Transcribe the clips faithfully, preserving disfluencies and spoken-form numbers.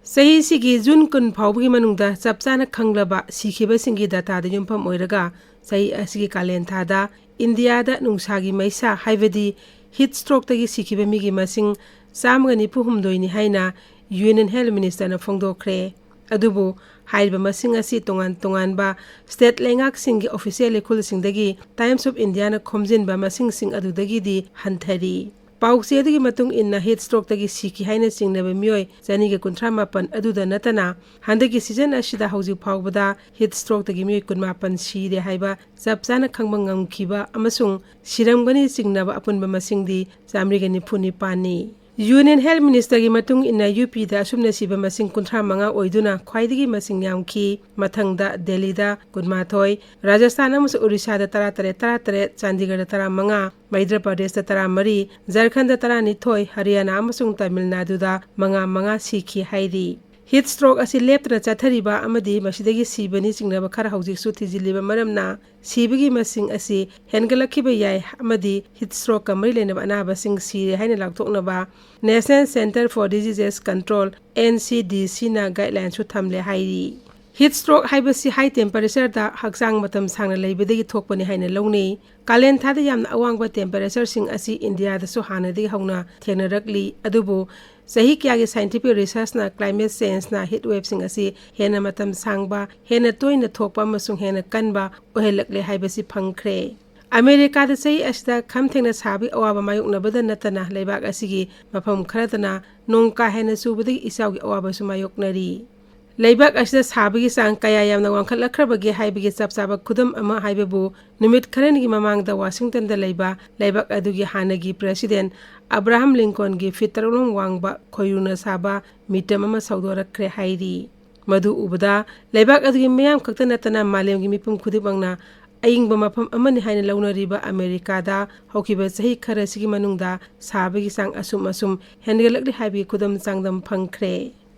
ꯆꯍꯤꯁꯤꯒꯤ June ꯀꯨꯟ ꯐꯥꯎꯕꯒꯤ ꯃꯅꯨꯡꯗ ꯆꯞ ꯆꯥꯅ ꯈꯪꯂꯕ ꯁꯤꯈꯤꯕꯁꯤꯡꯒꯤ ꯗꯇꯥꯗ ꯌꯨꯝꯐꯝ ꯑꯣꯏꯔꯒ, ꯆꯍꯤ ꯑꯁꯤꯒꯤ ꯀꯥꯂꯦꯟ ꯊꯥꯗ ꯏꯟꯗꯤꯌꯥꯗ ꯅꯨꯡꯁꯥꯒꯤ ꯃꯩꯁꯥ, ꯍꯥꯏꯕꯗꯤ ꯍꯤꯠ ꯁ꯭ꯇ꯭ꯔꯣꯛꯇꯒꯤ ꯁꯤꯈꯤꯕ ꯃꯤꯒꯤ ꯃꯁꯤꯡ ꯆꯥꯝꯃꯒ ꯅꯤꯐꯨ ꯍꯨꯝꯗꯣꯏꯅꯤ ꯍꯥꯏꯅ ꯌꯨꯅꯤꯌꯟ ꯍꯦꯜꯊ ꯃꯤꯅꯤꯁꯇꯔꯅ ꯐꯣꯡꯗꯣꯛꯈ꯭ꯔꯦ꯫ ꯑꯗꯨꯕꯨ ꯍꯥꯏꯔꯤꯕ ꯃꯁꯤꯡ ꯑꯁꯤ ꯇꯣꯉꯥꯟ ꯇꯣꯉꯥꯟꯕ ꯁ꯭ꯇꯦꯠ ꯂꯩꯉꯥꯛꯁꯤꯡꯒꯤ ꯑꯣꯐꯤꯁꯤꯌꯦꯜ ꯂꯩꯈꯣꯜꯁꯤꯡꯗꯒꯤ ꯇꯥꯏꯝꯁ ꯑꯣꯐ ꯏꯟꯗꯤꯌꯥꯅ ꯈꯣꯝꯖꯤꯟꯕ ꯃꯁꯤꯡꯁꯤꯡ ꯑꯗꯨꯗꯒꯤꯗꯤ ꯍꯟꯊꯔꯤ꯫ ꯄꯥꯎꯆꯦ ꯑꯗꯨꯒꯤ ꯃꯇꯨꯡ ꯏꯟꯅ, ꯍꯤꯠ ꯁ꯭ꯇ꯭ꯔꯣꯛꯇꯒꯤ ꯁꯤꯈꯤ ꯍꯥꯏꯅ ꯆꯤꯡꯅꯕ ꯃꯤꯑꯣꯏ ꯆꯅꯤꯒ ꯀꯨꯟꯊ꯭ꯔꯥ ꯃꯥꯄꯟ ꯑꯗꯨꯗ ꯅꯠꯇꯅ, ꯍꯟꯗꯛꯀꯤ ꯁꯤꯖꯟ ꯑꯁꯤꯗ ꯍꯧꯖꯤꯛ ꯐꯥꯎꯕꯗ ꯍꯤꯠ ꯁ꯭ꯇ꯭ꯔꯣꯛꯇꯒꯤ ꯃꯤꯑꯣꯏ ꯀꯨꯟꯃꯥꯄꯟ ꯁꯤꯔꯦ ꯍꯥꯏꯕ ꯆꯞ ꯆꯥꯅ ꯈꯪꯕ ꯉꯝꯈꯤꯕ ꯑꯃꯁꯨꯡ ꯁꯤꯔꯝꯒꯅꯤ ꯆꯤꯡꯅꯕ ꯑꯄꯨꯟꯕ ꯃꯁꯤꯡꯗꯤ ꯆꯥꯃꯔꯤꯒ ꯅꯤꯐꯨ ꯅꯤꯄꯥꯟꯅꯤ꯫ ꯌꯨꯅꯤꯌꯟ ꯍꯦꯜꯊ ꯃꯤꯅꯤꯁꯇꯔꯒꯤ ꯃꯇꯨꯡ ꯏꯟꯅ, ꯌꯨ ꯄꯤꯗ ꯑꯁꯨꯝꯅ ꯁꯤꯕ ꯃꯁꯤꯡ ꯀꯨꯟꯊ꯭ꯔꯥ ꯃꯉꯥ ꯑꯣꯏꯗꯨꯅ ꯈ꯭ꯋꯥꯏꯗꯒꯤ ꯃꯁꯤꯡ ꯌꯥꯝꯈꯤ꯫ ꯃꯊꯪꯗ ꯗꯦꯜꯂꯤꯗ ꯀꯨꯟꯃꯥꯊꯣꯏ, ꯔꯥꯖꯁꯊꯥꯟ ꯑꯃꯁꯨꯡ ꯎꯔꯤꯁꯥꯗ ꯇꯔꯥꯇꯔꯦꯠ ꯇꯔꯥꯇꯔꯦꯠ, ꯆꯥꯟꯗꯤꯒꯔꯗ ꯇꯔꯥꯃꯉꯥ, ꯃꯩꯙ꯭ꯔ ꯄ꯭ꯔꯗꯦꯁꯇ ꯇꯔꯥꯃꯔꯤ, ꯖꯔꯈꯟꯗ ꯇꯔꯥꯅꯤꯊꯣꯏ, ꯍꯔꯤꯌꯥꯅꯥ ꯑꯃꯁꯨꯡ ꯇꯥꯃꯤꯜ ꯅꯥꯗꯨꯗ ꯃꯉꯥ ꯃꯉꯥ ꯁꯤꯈꯤ ꯍꯥꯏꯔꯤ꯫ ꯍꯤꯠ ꯁ꯭ꯇ꯭ꯔꯣꯛ ꯑꯁꯤ ꯂꯦꯞꯇꯅ ꯆꯠꯊꯔꯤꯕ ꯑꯃꯗꯤ ꯃꯁꯤꯗꯒꯤ ꯁꯤꯕꯅꯤ ꯆꯤꯡꯅꯕ ꯈꯔ ꯍꯧꯖꯤꯛꯁꯨ ꯊꯤꯖꯤꯜꯂꯤꯕ ꯃꯔꯝꯅ, ꯁꯤꯕꯒꯤ ꯃꯁꯤꯡ ꯑꯁꯤ ꯍꯦꯟꯒꯠꯂꯛꯈꯤꯕ ꯌꯥꯏ ꯑꯃꯗꯤ ꯍꯤꯠ ꯁ꯭ꯇ꯭ꯔꯣꯛꯀ ꯃꯔꯤ ꯂꯩꯅꯕ ꯑꯅꯥꯕꯁꯤꯡ ꯁꯤꯔꯦ ꯍꯥꯏꯅ ꯂꯥꯎꯊꯣꯛꯅꯕ National Centre for Diseases Control, N C D C ꯅ ꯒꯥꯏꯗꯂꯥꯏꯟꯁꯨ ꯊꯝꯂꯦ ꯍꯥꯏꯔꯤ꯫ ꯍꯤꯠ ꯁ꯭ꯇ꯭ꯔꯣꯛ ꯍꯥꯏꯕꯁꯤ ꯍꯥꯏ ꯇꯦꯝꯄꯔꯦꯆꯔꯗ ꯍꯛꯆꯥꯡ ꯃꯇꯝ ꯁꯥꯡꯅ ꯂꯩꯕꯗꯒꯤ ꯊꯣꯛꯄꯅꯤ ꯍꯥꯏꯅ ꯂꯧꯅꯩ꯫ ꯀꯥꯂꯦꯟ ꯊꯥꯗ ꯌꯥꯝꯅ ꯑꯋꯥꯡꯕ ꯇꯦꯝꯄꯔꯦꯆꯔꯁꯤꯡ ꯑꯁꯤ ꯏꯟꯗꯤꯌꯥꯗꯁꯨ ꯍꯥꯟꯅꯗꯒꯤ ꯍꯧꯅ ꯊꯦꯡꯅꯔꯛꯂꯤ, ꯑꯗꯨꯕꯨ ꯆꯍꯤ ꯀꯌꯥꯒꯤ ꯁꯥꯏꯟꯇꯤꯐꯤꯛ ꯔꯤꯁꯔꯆꯅ ꯀ꯭ꯂꯥꯏꯃꯦꯠ ꯆꯦꯟꯖꯅ ꯍꯤꯠ ꯋꯦꯕꯁꯤꯡ ꯑꯁꯤ ꯍꯦꯟꯅ ꯃꯇꯝ ꯁꯥꯡꯕ, ꯍꯦꯟꯅ ꯇꯣꯏꯅ ꯊꯣꯛꯄ ꯑꯃꯁꯨꯡ ꯍꯦꯟꯅ ꯀꯟꯕ ꯑꯣꯏꯍꯜꯂꯛꯂꯦ ꯍꯥꯏꯕꯁꯤ ꯐꯪꯈ꯭ꯔꯦ꯫ ꯑꯃꯦꯔꯤꯀꯥꯗ ꯆꯍꯤ ꯑꯁꯤꯗ ꯈꯝ ꯊꯦꯡꯅ ꯁꯥꯕꯒꯤ ꯑꯋꯥꯕ ꯃꯥꯌꯣꯛꯅꯕꯗ ꯅꯠꯇꯅ, ꯂꯩꯕꯥꯛ ꯑꯁꯤꯒꯤ ꯃꯐꯝ ꯈꯔꯗꯅ ꯅꯣꯡ ꯀꯥ ꯍꯦꯟꯅ ꯆꯨꯕꯗꯒꯤ ꯏꯆꯥꯎꯒꯤ ꯑꯋꯥꯕꯁꯨ ꯃꯥꯌꯣꯛꯅꯔꯤ꯫ ꯂꯩꯕꯥꯛ ꯑꯁꯤꯗ ꯁꯥꯕꯒꯤ ꯆꯥꯡ ꯀꯌꯥ ꯌꯥꯝꯅ ꯋꯥꯡꯈꯠꯂꯛꯈ꯭ꯔꯕꯒꯦ ꯍꯥꯏꯕꯒꯤ ꯆꯞ ꯆꯥꯕ ꯈꯨꯗꯝ ꯑꯃ ꯍꯥꯏꯕꯕꯨ, ꯅꯨꯃꯤꯠ ꯈꯔꯅꯤꯒꯤ ꯃꯃꯥꯡꯗ ꯋꯥꯁꯤꯡꯇꯟꯗ ꯂꯩꯕ ꯂꯩꯕꯥꯛ ꯑꯗꯨꯒꯤ ꯍꯥꯟꯅꯒꯤ ꯄ꯭ꯔꯦꯁꯤꯗꯦꯟꯠ ꯑꯕ꯭ꯔꯥꯍꯝ ꯂꯤꯡꯀꯣꯟꯒꯤ ꯐꯤꯠ ꯇꯔꯨꯛ ꯂꯣꯝ ꯋꯥꯡꯕ ꯈꯣꯏꯔꯨꯅ ꯁꯥꯕ ꯃꯤꯇꯝ ꯑꯃ ꯁꯧꯗꯣꯔꯛꯈ꯭ꯔꯦ ꯍꯥꯏꯔꯤ꯫ ꯃꯗꯨ ꯎꯕꯗ ꯂꯩꯕꯥꯛ ꯑꯗꯨꯒꯤ ꯃꯤꯌꯥꯝ ꯈꯛꯇ ꯅꯠꯇꯅ ꯃꯥꯂꯦꯝꯒꯤ ꯃꯤꯄꯨꯝ ꯈꯨꯗꯤꯡꯃꯛꯅ ꯑꯏꯪꯕ ꯃꯐꯝ ꯑꯃꯅꯤ ꯍꯥꯏꯅ ꯂꯧꯅꯔꯤꯕ ꯑꯃꯦꯔꯤꯀꯥꯗ ꯍꯧꯈꯤꯕ ꯆꯍꯤ ꯈꯔꯁꯤꯒꯤ ꯃꯅꯨꯡꯗ ꯁꯥꯕꯒꯤ ꯆꯥꯡ ꯑꯁꯨꯝ ꯑꯁꯨꯝ ꯍꯦꯟꯒꯠꯂꯛꯂꯤ ꯍꯥꯏꯕꯒꯤ ꯈꯨꯗꯝ ꯆꯥꯡꯗꯝ ꯐꯪꯈ꯭ꯔꯦ꯫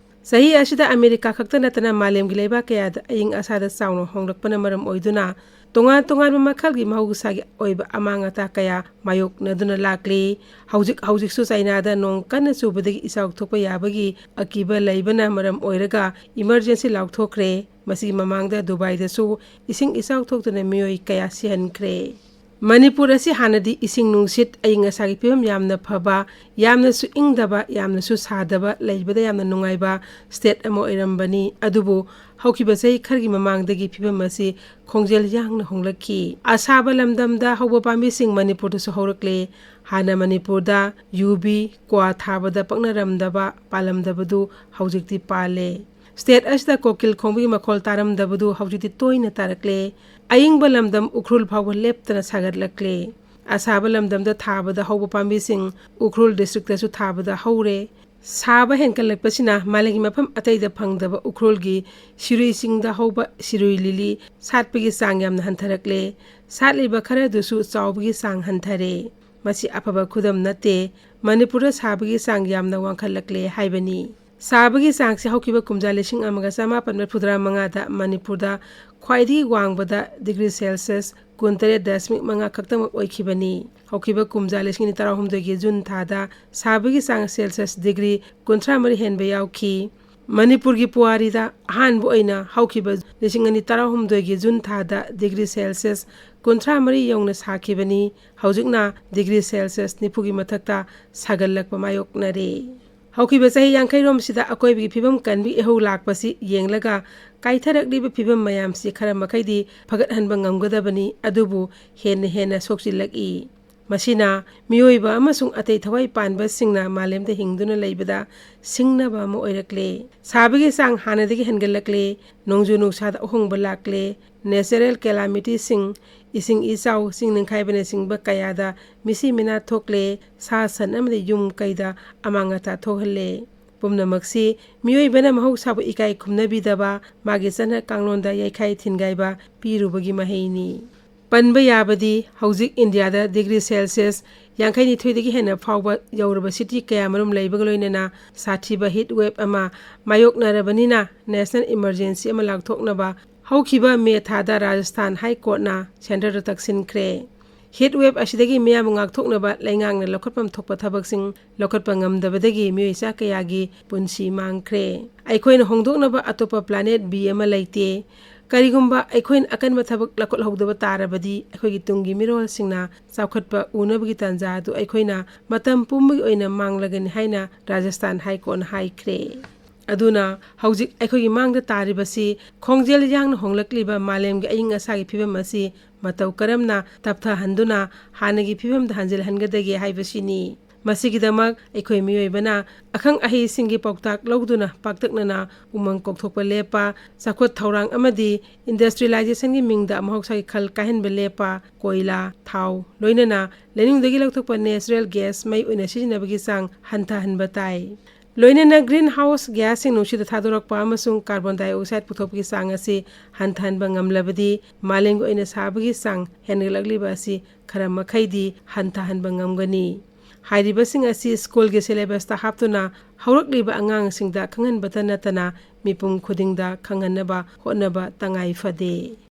ꯆꯍꯤ ꯑꯁꯤꯗ ꯑꯃꯦꯔꯤꯀꯥ ꯈꯛꯇ ꯅꯠꯇꯅ ꯃꯥꯂꯦꯝꯒꯤ ꯂꯩꯕꯥꯛ ꯀꯌꯥꯗ ꯑꯏꯪ ꯑꯁꯥꯗ ꯆꯥꯎꯅ ꯍꯣꯡꯂꯛꯄꯅ ꯃꯔꯝ ꯑꯣꯏꯗꯨꯅ ꯇꯣꯉꯥꯟ ꯇꯣꯉꯥꯟꯕ ꯃꯈꯜꯒꯤ ꯃꯍꯧꯁꯥꯒꯤ ꯑꯣꯏꯕ ꯑꯃꯥꯡ ꯑꯇꯥ ꯀꯌꯥ ꯃꯥꯌꯣꯛꯅꯗꯨꯅ ꯂꯥꯛꯂꯤ꯫ ꯍꯧꯖꯤꯛ ꯍꯧꯖꯤꯛꯁꯨ ꯆꯥꯏꯅꯥꯗ ꯅꯣꯡ ꯀꯟꯅ ꯆꯨꯕꯗꯒꯤ ꯏꯆꯥꯎ ꯊꯣꯛꯄ ꯌꯥꯕꯒꯤ ꯑꯀꯤꯕ ꯂꯩꯕꯅ ꯃꯔꯝ ꯑꯣꯏꯔꯒ emergency ꯂꯥꯎꯊꯣꯛꯈ꯭ꯔꯦ꯫ ꯃꯁꯤꯒꯤ ꯃꯃꯥꯡꯗ ꯗꯨꯕꯥꯏꯗꯁꯨ ꯏꯁꯤꯡ ꯏꯆꯥꯎ ꯊꯣꯛꯇꯨꯅ ꯃꯤꯑꯣꯏ ꯀꯌꯥ ꯁꯤꯍꯟꯈ꯭ꯔꯦ꯫ ꯃꯅꯤꯄꯨꯔ ꯑꯁꯤ ꯍꯥꯟꯅꯗꯤ ꯏꯁꯤꯡ ꯅꯨꯡꯁꯤꯠ, ꯑꯏꯪ ꯑꯁꯥꯒꯤ ꯐꯤꯕꯝ ꯌꯥꯝꯅ ꯐꯕ, ꯌꯥꯝꯅꯁꯨ ꯏꯪꯗꯕ, ꯌꯥꯝꯅꯁꯨ ꯁꯥꯗꯕ, ꯂꯩꯕꯗ ꯌꯥꯝꯅ ꯅꯨꯡꯉꯥꯏꯕ state ꯑꯃ ꯑꯣꯏꯔꯝꯕꯅꯤ꯫ ꯑꯗꯨꯕꯨ ꯍꯧꯈꯤꯕ ꯆꯍꯤ ꯈꯔꯒꯤ ꯃꯃꯥꯡꯗꯒꯤ ꯐꯤꯕꯝ ꯑꯁꯤ ꯈꯣꯡꯖꯦꯜ ꯌꯥꯡꯅ ꯍꯣꯡꯂꯛꯈꯤ꯫ ꯑꯁꯥꯕ ꯂꯝꯗꯝꯗ ꯍꯧꯕ ꯄꯥꯝꯕꯤꯁꯤꯡ ꯃꯅꯤꯄꯨꯔꯗꯁꯨ ꯍꯧꯔꯛꯂꯦ꯫ ꯍꯥꯟꯅ ꯃꯅꯤꯄꯨꯔꯗ ꯌꯨꯕꯤ, ꯀ꯭ꯋꯥ ꯊꯥꯕꯗ ꯄꯛꯅꯔꯝꯗꯕ, ꯄꯥꯜꯂꯝꯗꯕꯗꯨ ꯍꯧꯖꯤꯛꯇꯤ ꯄꯥꯜꯂꯦ꯫ State ꯑꯁꯤꯗ ꯀꯣꯀꯤꯜ ꯈꯣꯡꯕꯒꯤ ꯃꯈꯣꯜ ꯇꯥꯔꯝꯗꯕꯗꯨ ꯍꯧꯖꯤꯛꯇꯤ ꯇꯣꯏꯅ ꯇꯥꯔꯛꯂꯦ꯫ ꯑꯏꯪꯕ ꯂꯝꯗꯝ ꯎꯈ꯭ꯔꯨꯜ ꯐꯥꯎꯕ ꯂꯦꯞꯇꯅ ꯁꯥꯒꯠꯂꯛꯂꯦ꯫ ꯑꯁꯥꯕ ꯂꯝꯗꯝꯗ ꯊꯥꯕꯗ ꯍꯧꯕ ꯄꯥꯝꯕꯤꯁꯤꯡ ꯎꯈ꯭ꯔꯨꯜ districtꯇꯁꯨ ꯊꯥꯕꯗ ꯍꯧꯔꯦ꯫ ꯁꯥꯕ ꯍꯦꯟꯒꯠꯂꯛꯄꯁꯤꯅ ꯃꯥꯂꯦꯝꯒꯤ ꯃꯐꯝ ꯑꯇꯩꯗ ꯐꯪꯗꯕ ꯎꯈ꯭ꯔꯨꯜꯒꯤ ꯁꯤꯔꯨꯏ ꯆꯤꯡꯗ ꯍꯧꯕ ꯁꯤꯔꯨꯏ ꯂꯤꯂꯤ ꯁꯥꯠꯄꯒꯤ ꯆꯥꯡ ꯌꯥꯝꯅ ꯍꯟꯊꯔꯛꯂꯦ꯫ ꯁꯥꯠꯂꯤꯕ ꯈꯔꯗꯨꯁꯨ ꯆꯥꯎꯕꯒꯤ ꯆꯥꯡ ꯍꯟꯊꯔꯦ꯫ ꯃꯁꯤ ꯑꯐꯕ ꯈꯨꯗꯝ ꯅꯠꯇꯦ꯫ ꯃꯅꯤꯄꯨꯔꯗ ꯁꯥꯕꯒꯤ ꯆꯥꯡ ꯌꯥꯝꯅ ꯋꯥꯡꯈꯠꯂꯛꯂꯦ ꯍꯥꯏꯕꯅꯤ꯫ ꯁꯥꯕꯒꯤ ꯆꯥꯡꯁꯤ ꯍꯧꯈꯤꯕ ꯀꯨꯝꯖꯥ ꯂꯤꯁꯤꯡ ꯑꯃꯒ ꯆꯃꯥꯄꯟ ꯃꯔꯤꯐꯨꯇꯔꯥ ꯃꯉꯥꯗ ꯃꯅꯤꯄꯨꯔꯗ ꯈ꯭ꯋꯥꯏꯗꯒꯤ ꯋꯥꯡꯕꯗ degree Celsius ꯀꯨꯟꯇꯔꯦꯠ ꯗꯁꯃꯤꯛ ꯃꯉꯥ ꯈꯛꯇꯃꯛ ꯑꯣꯏꯈꯤꯕꯅꯤ꯫ ꯍꯧꯈꯤꯕ ꯀꯨꯝꯖꯥ ꯂꯤꯁꯤꯡ ꯑꯅꯤ ꯇꯔꯥꯍꯨꯝꯗꯣꯏꯒꯤ ꯖꯨꯟ ꯊꯥꯗ ꯁꯥꯕꯒꯤ ꯆꯥꯡ Celsius degree ꯀꯨꯟꯊ꯭ꯔꯥ ꯃꯔꯤ ꯍꯦꯟꯕ ꯌꯥꯎꯈꯤ꯫ ꯃꯅꯤꯄꯨꯔꯒꯤ ꯄꯨꯋꯥꯔꯤꯗ ꯑꯍꯥꯟꯕ ꯑꯣꯏꯅ ꯍꯧꯈꯤꯕ ꯂꯤꯁꯤꯡ ꯑꯅꯤ ꯇꯔꯥꯍꯨꯝꯗꯣꯏꯒꯤ ꯖꯨꯟ ꯊꯥꯗ degree Celsius ꯀꯨꯟꯊ꯭ꯔꯥ ꯃꯔꯤ ꯌꯧꯅ ꯁꯥꯈꯤꯕꯅꯤ꯫ ꯍꯧꯖꯤꯛꯅ degree Celsius ꯅꯤꯐꯨꯒꯤ ꯃꯊꯛꯇ ꯁꯥꯒꯠꯂꯛꯄ ꯃꯥꯌꯣꯛꯅꯔꯦ꯫ ꯍꯧꯈꯤꯕ ꯆꯍꯤ ꯌꯥꯡꯈꯩꯔꯣꯝꯁꯤꯗ ꯑꯀꯣꯏꯕꯒꯤ ꯐꯤꯕꯝ ꯀꯟꯕꯒꯤ ꯏꯍꯧ ꯂꯥꯛꯄꯁꯤ ꯌꯦꯡꯂꯒ ꯀꯥꯏꯊꯔꯛꯂꯤꯕ ꯐꯤꯕꯝ ꯃꯌꯥꯝꯁꯤ ꯈꯔ ꯃꯈꯩꯗꯤ ꯐꯒꯠꯍꯟꯕ ꯉꯝꯒꯗꯕꯅꯤ, ꯑꯗꯨꯕꯨ ꯍꯦꯟꯅ ꯍꯦꯟꯅ ꯁꯣꯛꯆꯤꯜꯂꯛꯏ꯫ ꯃꯁꯤꯅ ꯃꯤꯑꯣꯏꯕ ꯑꯃꯁꯨꯡ ꯑꯇꯩ ꯊꯋꯥꯏ ꯄꯥꯟꯕꯁꯤꯡꯅ ꯃꯥꯂꯦꯝꯗ ꯍꯤꯡꯗꯨꯅ ꯂꯩꯕꯗ ꯁꯤꯡꯅꯕ ꯑꯃ ꯑꯣꯏꯔꯛꯂꯦ꯫ ꯁꯥꯕꯒꯤ ꯆꯥꯡ ꯍꯥꯟꯅꯗꯒꯤ ꯍꯦꯟꯒꯠꯂꯛꯂꯦ꯫ ꯅꯣꯡꯖꯨ ꯅꯨꯡꯁꯥꯗ ꯑꯍꯣꯡꯕ ꯂꯥꯛꯂꯦ꯫ Natural calamityꯁꯤꯡ, ꯏꯁꯤꯡ ꯏꯆꯥꯎ, ꯆꯤꯡ ꯅꯤꯡꯈꯥꯏꯕꯅꯆꯤꯡꯕ ꯀꯌꯥꯗ ꯃꯤꯁꯤ ꯃꯤꯅꯥ ꯊꯣꯛꯂꯦ꯫ ꯁꯥ ꯁꯟ ꯑꯃꯗꯤ ꯌꯨꯝ ꯀꯩꯗ ꯑꯃꯥꯡ ꯑꯇꯥ ꯊꯣꯛꯍꯜꯂꯦ꯫ ꯄꯨꯝꯅꯃꯛꯁꯤ ꯃꯤꯑꯣꯏꯕꯅ ꯃꯍꯧꯁꯥꯕꯨ ꯏꯀꯥꯏ ꯈꯨꯝꯅꯕꯤꯗꯕ, ꯃꯥꯒꯤ ꯆꯠꯅ ꯀꯥꯡꯂꯣꯟꯗ ꯌꯩꯈꯥꯏ ꯊꯤꯟꯒꯥꯏꯕ ꯄꯤꯔꯨꯕꯒꯤ ꯃꯍꯩꯅꯤ꯫ ꯄꯟꯕ ꯌꯥꯕꯗꯤ ꯍꯧꯖꯤꯛ ꯏꯟꯗꯤꯌꯥꯗ degree Celsius ꯌꯥꯡꯈꯩꯅꯤꯊꯣꯏꯗꯒꯤ ꯍꯦꯟꯅ ꯐꯥꯎꯕ ꯌꯧꯔꯕ city ꯀꯌꯥꯃꯔꯨꯝ ꯂꯩꯕꯒ ꯂꯣꯏꯅꯅ ꯁꯥꯊꯤꯕ heat wave ꯑꯃ ꯃꯥꯌꯣꯛꯅꯔꯕꯅꯤꯅ national emergency ꯑꯃ ꯂꯥꯎꯊꯣꯛꯅꯕ ꯍꯧꯈꯤꯕ May ꯊꯥꯗ Rajasthan High Courtꯅ centreꯗ ꯇꯛꯁꯤꯟꯈ꯭ꯔꯦ꯫ Heat wave ꯑꯁꯤꯗꯒꯤ ꯃꯤꯌꯥꯝꯕꯨ ꯉꯥꯛꯊꯣꯛꯅꯕ ꯂꯩꯉꯥꯛꯅ ꯂꯧꯈꯠꯐꯝ ꯊꯣꯛꯄ ꯊꯕꯛꯁꯤꯡ ꯂꯧꯈꯠꯄ ꯉꯝꯗꯕꯗꯒꯤ ꯃꯤꯑꯣꯏ ꯆꯥ ꯀꯌꯥꯒꯤ ꯄꯨꯟꯁꯤ ꯃꯥꯡꯈ꯭ꯔꯦ꯫ ꯑꯩꯈꯣꯏꯅ ꯍꯣꯡꯗꯣꯛꯅꯕ ꯑꯇꯣꯞꯄ planet B ꯑꯃ ꯂꯩꯇꯦ꯫ ꯀꯔꯤꯒꯨꯝꯕ ꯑꯩꯈꯣꯏꯅ ꯑꯀꯟꯕ ꯊꯕꯛ ꯂꯧꯈꯠꯍꯧꯗꯕ ꯇꯥꯔꯕꯗꯤ ꯑꯩꯈꯣꯏꯒꯤ ꯇꯨꯡꯒꯤ ꯃꯤꯔꯣꯜꯁꯤꯡꯅ ꯆꯥꯎꯈꯠꯄ ꯎꯅꯕꯒꯤ ꯇꯥꯟꯖꯥ ꯑꯗꯨ ꯑꯩꯈꯣꯏꯅ ꯃꯇꯝ ꯄꯨꯝꯕꯒꯤ ꯑꯣꯏꯅ ꯃꯥꯡꯂꯒꯅꯤ ꯍꯥꯏꯅ Rajasthan High Courtꯅ ꯍꯥꯏꯈ꯭ꯔꯦ꯫ ꯑꯗꯨꯅ ꯍꯧꯖꯤꯛ ꯑꯩꯈꯣꯏꯒꯤ ꯃꯥꯡꯗ ꯇꯥꯔꯤꯕꯁꯤ ꯈꯣꯡꯖꯦꯜ ꯌꯥꯡꯅ ꯍꯣꯡꯂꯛꯂꯤꯕ ꯃꯥꯂꯦꯝꯒꯤ ꯑꯏꯪ ꯑꯁꯥꯒꯤ ꯐꯤꯕꯝ ꯑꯁꯤ ꯃꯇꯧ ꯀꯔꯝꯅ ꯇꯞꯊꯍꯟꯗꯨꯅ ꯍꯥꯟꯅꯒꯤ ꯐꯤꯕꯝꯗ ꯍꯟꯖꯤꯜꯍꯟꯒꯗꯒꯦ ꯍꯥꯏꯕꯁꯤꯅꯤ꯫ ꯃꯁꯤꯒꯤꯗꯃꯛ ꯑꯩꯈꯣꯏ ꯃꯤꯑꯣꯏꯕꯅ ꯑꯈꯪ ꯑꯍꯩꯁꯤꯡꯒꯤ ꯄꯥꯎꯇꯥꯛ ꯂꯧꯗꯨꯅ ꯄꯥꯛꯇꯛꯅꯅ ꯎꯃꯪ ꯀꯣꯛꯊꯣꯛꯄ ꯂꯦꯞꯄ, ꯆꯥꯎꯈꯠ ꯊꯧꯔꯥꯡ ꯑꯃꯗꯤ industrializationꯒꯤ ꯃꯤꯡꯗ ꯃꯍꯧꯁꯥꯒꯤ ꯈꯜ ꯀꯥꯏꯍꯟꯕ ꯂꯦꯞꯄ, ꯀꯣꯏꯂꯥ, ꯊꯥꯎ, ꯂꯣꯏꯅꯅ ꯂꯩꯅꯨꯡꯗꯒꯤ ꯂꯧꯊꯣꯛꯄ natural gas ꯃꯩ ꯑꯣꯏꯅ ꯁꯤꯖꯤꯟꯅꯕꯒꯤ ꯆꯥꯡ ꯍꯟꯊꯍꯟꯕ ꯇꯥꯏ꯫ ꯂꯣꯏꯅꯅ greenhouse gasꯁꯤꯡ ꯅꯨꯡꯁꯤꯠꯇ ꯊꯥꯗꯣꯔꯛꯄ ꯑꯃꯁꯨꯡ carbon dioxide ꯄꯨꯊꯣꯛꯄꯒꯤ ꯆꯥꯡ ꯑꯁꯤ ꯍꯟꯊꯍꯟꯕ ꯉꯝꯂꯕꯗꯤ ꯃꯥꯂꯦꯝꯒꯤ ꯑꯣꯏꯅ ꯁꯥꯕꯒꯤ ꯆꯥꯡ ꯍꯦꯟꯒꯠꯂꯛꯂꯤꯕ ꯑꯁꯤ ꯈꯔ ꯃꯈꯩꯗꯤ ꯍꯟꯊꯍꯟꯕ ꯉꯝꯒꯅꯤ꯫ ꯍꯥꯏꯔꯤꯕꯁꯤꯡ ꯑꯁꯤ ꯁ꯭ꯀꯨꯜꯒꯤ syllabusꯇ ꯍꯥꯞꯇꯨꯅ ꯍꯧꯔꯛꯂꯤꯕ ꯑꯉꯥꯡꯁꯤꯡꯗ ꯈꯪꯍꯟꯕꯇ ꯅꯠꯇꯅ ꯃꯤꯄꯨꯝ ꯈꯨꯗꯤꯡꯗ ꯈꯪꯍꯟꯅꯕ ꯍꯣꯠꯅꯕ ꯇꯉꯥꯏ ꯐꯗꯦ꯫